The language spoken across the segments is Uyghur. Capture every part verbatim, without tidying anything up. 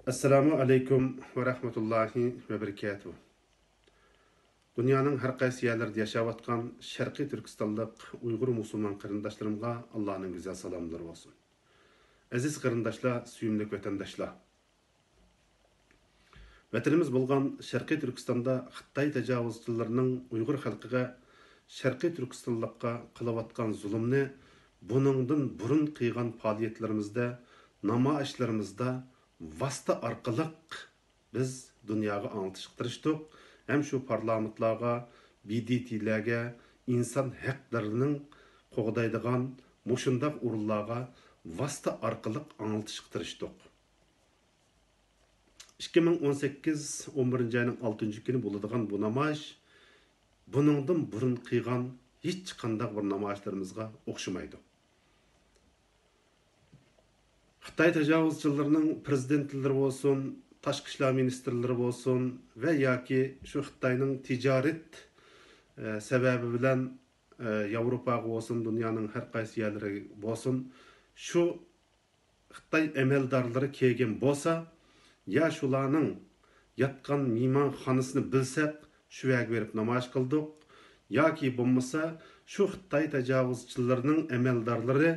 ئەسسالامۇ ئەلەيكۇم ۋە رەھمەتۇللاھى ۋە بەرىكاتۇھ. دۇنيانىڭ ھەر قايسى يەرلىرىدە ياشاۋاتقان شەرقىي تۈركىستانلىق ئۇيغۇر مۇسۇلمان قېرىنداشلىرىمغا ئاللانىڭ گۈزەل سالاملىرى بولسۇن. ئەزىز قېرىنداشلار، سۆيۈملۈك ۋەتەنداشلار! ۋەتىنىمىز بولغان شەرقىي تۈركىستاندا خىتاي تاجاۋۇزچىلىرىنىڭ ئۇيغۇر خەلقىگە، شەرقىي تۈركىستانلىققا قىلىۋاتقان زۇلۇمنى بۇنىڭدىن بۇرۇن قىلغان پائالىيەتلىرىمىزدە، نامايىشلىرىمىزدا ۋاسىتە ئارقىلىق بىز دۇنياغا ئاڭلىتىشقا تىرىشتۇق ھەم شۇ پارلامېنتلارغا، ب د ت لەرگە، ئىنسان ھەقلىرىنىڭ قوغدايدىغان مۇشۇنداق ئورۇنلارغا ۋاسىتە ئارقىلىق ئاڭلىتىشقا تىرىشتۇق. ئىككى مىڭ ئون سەككىز ئون بىرىنچى ئاينىڭ ئالتىنچى كۈنى بولىدىغان بۇ نامايىش بۇنىڭدىن بۇرۇن قىلغان ھېچقانداق بىر نامايىشلىرىمىزغا ئوخشىمايدۇ. خىتاي تاجاۋۇزچىلىرىنىڭ پىرېزىدېنتلىرى بولسۇن، تاشقى ئىشلار مىنىستىرلىرى بولسۇن ۋە ياكى شۇ خىتاينىڭ تىجارەت، ئە، سەۋەبى بىلەن، ئە، ياۋروپاغا بولسۇن، دۇنيانىڭ ھەر قايسى يەرلىرى بولسۇن، شۇ خىتاي ئەمەلدارلىرى كەلگەن بولسا، يا شۇلارنىڭ ياتقان مېھمانخانىسىنى بىلسەك، شۇ يەرگە بېرىپ نامايىش قىلدۇق، ياكى بولمىسا شۇ خىتاي تاجاۋۇزچىلىرىنىڭ ئەمەلدارلىرى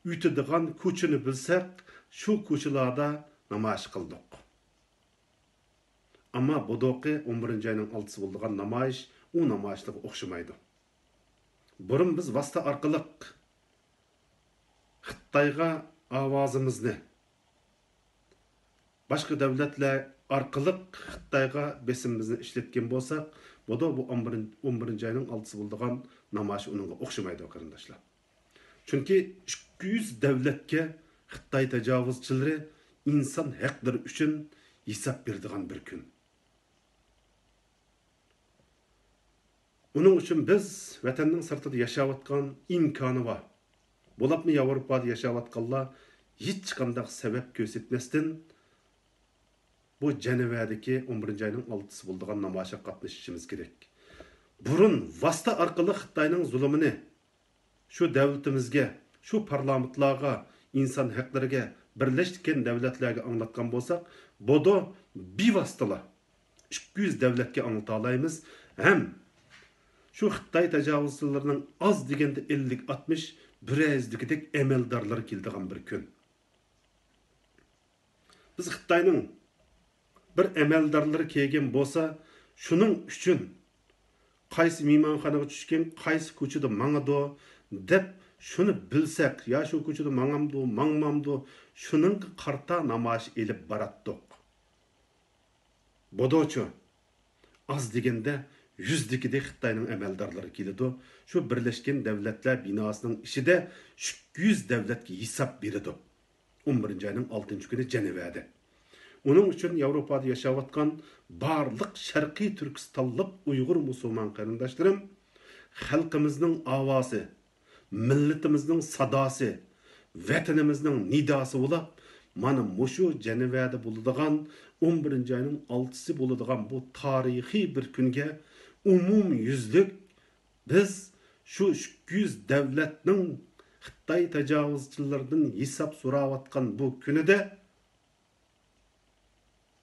ئۆتىدىغان كوچىنى بىلسەك، شۇ كوچىلاردا نامايىش قىلدۇق. ئەمما بۇدۇقى ئون بىرىنچى ئاينىڭ ئالتىسى بولىدىغان نامايىش ئۇ نامايىشلارغا ئوخشىمايدۇ. بۇرۇن بىز ۋاسىتە ئارقىلىق خىتايغا ئاۋازىمىزنى، باشقا دۆلەتلەر ئارقىلىق خىتايغا بېسىمىمىزنى ئىشلەتكەن بولساق، بۇدا بۇ ئون بىرىنچى ئاينىڭ ئالتىسى بولىدىغان نامايىش ئۇنىڭغا ئوخشىمايدۇ، قېرىنداشلار. چۈنكى ئىككى يۈز دۆلەتكە خىتاي تاجاۋۇزچىلىرى ئىنسان ھەقلىرى ئۈچۈن ھېساب بېرىدىغان بىر كۈن. ئۇنىڭ ئۈچۈن بىز ۋەتەننىڭ سىرتىدا ياشاۋاتقان، ئىمكانى بار، بولۇپمۇ ياۋروپادا ياشاۋاتقانلار ھېچقانداق سەۋەب كۆرسەتمەستىن، بۇ جەنۋەدىكى ئون بىرىنچى ئاينىڭ ئالتىسى بولىدىغان نامايىشقا قاتنىشىشىمىز كېرەك. بۇرۇن ۋاسىتە ئارقىلىق خىتاينىڭ زۇلۇمىنى شۇ دۆلىتىمىزگە، شۇ پارلامېنتلارغا، ئىنسان ھەقلىرىگە، بىرلەشكەن دۆلەتلەرگە ئاڭلاتقان بولساق، بۇدا بىۋاسىتىلا ئىككى يۈز دۆلەتكە ئاڭلىتالايمىز ھەم شۇ خىتاي تاجاۋۇزچىلىرىنىڭ ئاز دېگەندە ئەللىك ئاتمىش، بىر يۈزدىكىدەك ئەمەلدارلىرى كېلىدىغان بىر كۈن. بىز خىتاينىڭ بىر ئەمەلدارلىرى كەلگەن بولسا، شۇنىڭ ئۈچۈن قايسى مېھمانخانىغا چۈشكەن، قايسى كوچىدا ماڭىدۇ دەپ شۇنى بىلسەك، يا شۇ كوچىدا ماڭامدۇ، ماڭمامدۇ، شۇنىڭغا قارىتا نامايىش ئېلىپ باراتتۇق. بۇدۇچۇ، ئاز دېگەندە يۈزدىكىدەك خىتاينىڭ ئەمەلدارلىرى كېلىدۇ. شۇ بىرلەشكەن دۆلەتلەر بىناسىنىڭ ئىچىدە ئىككى يۈز دۆلەتكە ھېساب بېرىدۇ. ئون بىرىنچى ئاينىڭ ئالتىنچى كۈنى جەنۋەدە. ئۇنىڭ ئۈچۈن ياۋروپادا ياشاۋاتقان بارلىق شەرقىي تۈركىستانلىق ئۇيغۇر مۇسۇلمان قېرىنداشلىرىم، خەلقىمىزنىڭ ئاۋازى، مىللىتىمىزنىڭ ساداسى، ۋەتىنىمىزنىڭ نىداسى بولاپ، مانا مۇشۇ جەنۋەدە بولىدىغان، ئون بىرىنچى ئاينىڭ ئالتىسى بولىدىغان بۇ تارىخىي بىر كۈنگە ئومۇميۈزلۈك بىز شۇ ئىككى يۈز دۆلەتنىڭ خىتاي تاجاۋۇزچىلىرىدىن ھېساب سوراۋاتقان بۇ كۈنىدە،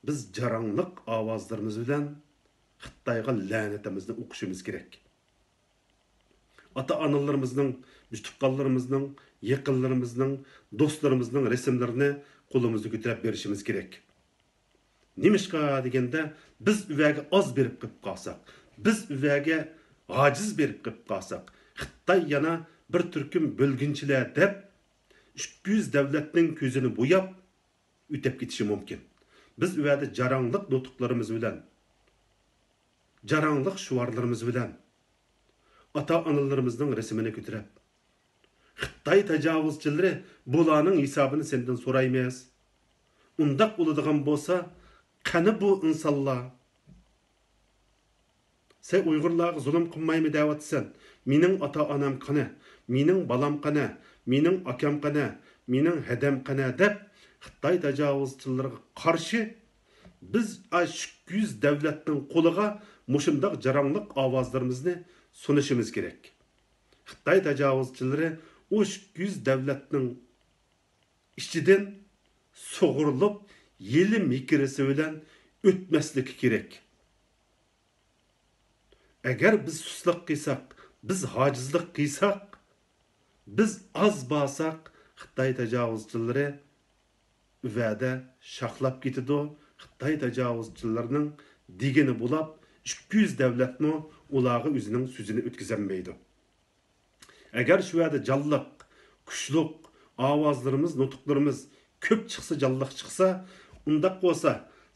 بىز جاراڭلىق ئاۋازلىرىمىز بىلەن خىتايغا لەنىتىمىزنى ئوقۇشىمىز كېرەك. ئاتا-ئانىلىرىمىزنىڭ، تۇغقانلىرىمىزنىڭ، يېقىنلىرىمىزنىڭ، دوستلىرىمىزنىڭ رەسىملىرىنى قولىمىزدا كۆتۈرۈپ بېرىشىمىز كېرەك. نېمىشقا دېگەندە، بىز ئۇ يەرگە ئاز بېرىپ قېلىپ قالساق، بىز ئۇ يەرگە ئاجىز بېرىپ قېلىپ قالساق، خىتاي يەنە بىر تۈركۈم بۆلگۈنچىلەر دەپ، ئىككى يۈز دۆلەتنىڭ كۆزىنى بوياپ ئۆتۈپ كېتىشى مۇمكىن. بىز ئۇ يەردە جاراڭلىق نۇتۇقلىرىمىز بىلەن، جاراڭلىق شوئارلىرىمىز بىلەن ئاتا-ئانىلىرىمىزنىڭ رەسىمىنى كۆتۈرۈپ، خىتاي تاجاۋۇزچىلىرى بۇلارنىڭ ھېسابىنى سەندىن سورايمىز. ئۇنداق بولىدىغان بولسا، قېنى بۇ ئىنسانلار؟ سەن ئۇيغۇرلارغا زۇلۇم قىلمايمەن دەۋاتىسەن. مېنىڭ ئاتا-ئانام قېنى؟ مېنىڭ بالام قېنى؟ مېنىڭ ئاكام قېنى؟ مېنىڭ ھەدەم قېنى؟ دەپ خىتاي تاجاۋۇزچىلىرىغا قارشى بىز ئىككى يۈز دۆلەتنىڭ قولىغا مۇشۇنداق جاراڭلىق ئاۋازلىرىمىزنى سۇنۇشىمىز كېرەك. خىتاي تاجاۋۇزچىلىرى ئۇ ئىككى يۈز دۆلەتنىڭ ئىچىدىن سۇغۇرۇلۇپ، ھىيلە-مىكرىسى بىلەن ئۆتمەسلىكى كېرەك. ئەگەر بىز سۇسلۇق قىلساق، بىز ھاجىزلىق قىلساق، بىز ئاز بارساق، خىتاي تاجاۋۇزچىلىرى ۋەدە شاخلاپ كېتىدۇ. خىتاي تاجاۋۇزچىلىرىنىڭ دېگىنى بولاپ، ئىككى يۈز دەۋلەتمۇ ئۇلارغا ئۆزىنىڭ سۆزىنى ئۆتكۈزەلمەيدۇ. ئەگەر شۇ يەردە جانلىق، كۈچلۈك ئاۋازلىرىمىز، نۇتۇقلىرىمىز كۆپ چىقسا، جانلىق چىقسا، ئۇنداق بولسا،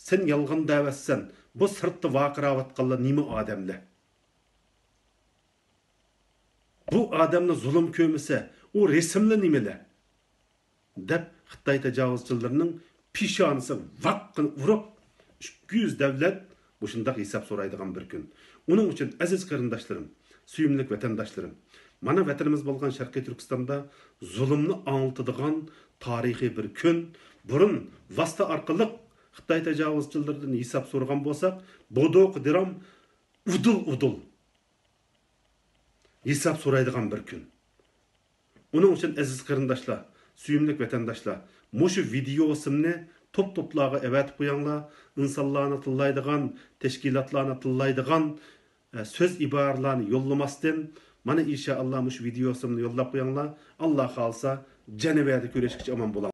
سەن يالغان دەۋەتسەن، بۇ سىرتتا ۋارقىراۋاتقانلار نېمە ئادەملەر؟ بۇ ئادەمنى زۇلۇم كۆرمىسە، ئۇ رەسىملەر نېمىلەر؟ دەپ خىتاي تاجاۋۇزچىلىرىنىڭ پېشانىسى ۋاققىنى ئۇرۇپ، ئىككى يۈز دەۋلەت مۇشۇنداق ھېساب سورايدىغان بىر كۈن. ئۇنىڭ ئۈچۈن ئەزىز قېرىنداشلىرىم، سۆيۈملۈك ۋەتەنداشلىرىم، مانا ۋەتىنىمىز بولغان شەرقىي تۈركىستاندا زۇلۇمنى ئاڭلىتىدىغان تارىخىي بىر كۈن، بۇرۇن ۋاسىتە ئارقىلىق خىتاي تاجاۋۇزچىلىرىدىن ھېساب سورىغان بولساق، بودۇق دىرام ئۇدۇل-ئۇدۇل ھېساب سورايدىغان بىر كۈن. ئۇنىڭ ئۈچۈن ئەزىز قېرىنداشلار، سۆيۈملۈك ۋەتەنداشلار، مۇشۇ ۋىدېئوسىمنى توپ-توپلارغا ئەۋەتىپ قويۇڭلار. ئىنسانلارنى تىللايدىغان، تەشكىلاتلارنى تىللايدىغان، ئە، سۆز ئىبارىلەرنى يوللىماستىن، مانا ئىنشائاللا مۇشۇ ۋىدېئوسىمنى يوللاپ قويۇڭلار. ئاللا خالىسا، جەنىۋەدە كۆرۈشكىچە ئامان بولۇڭ.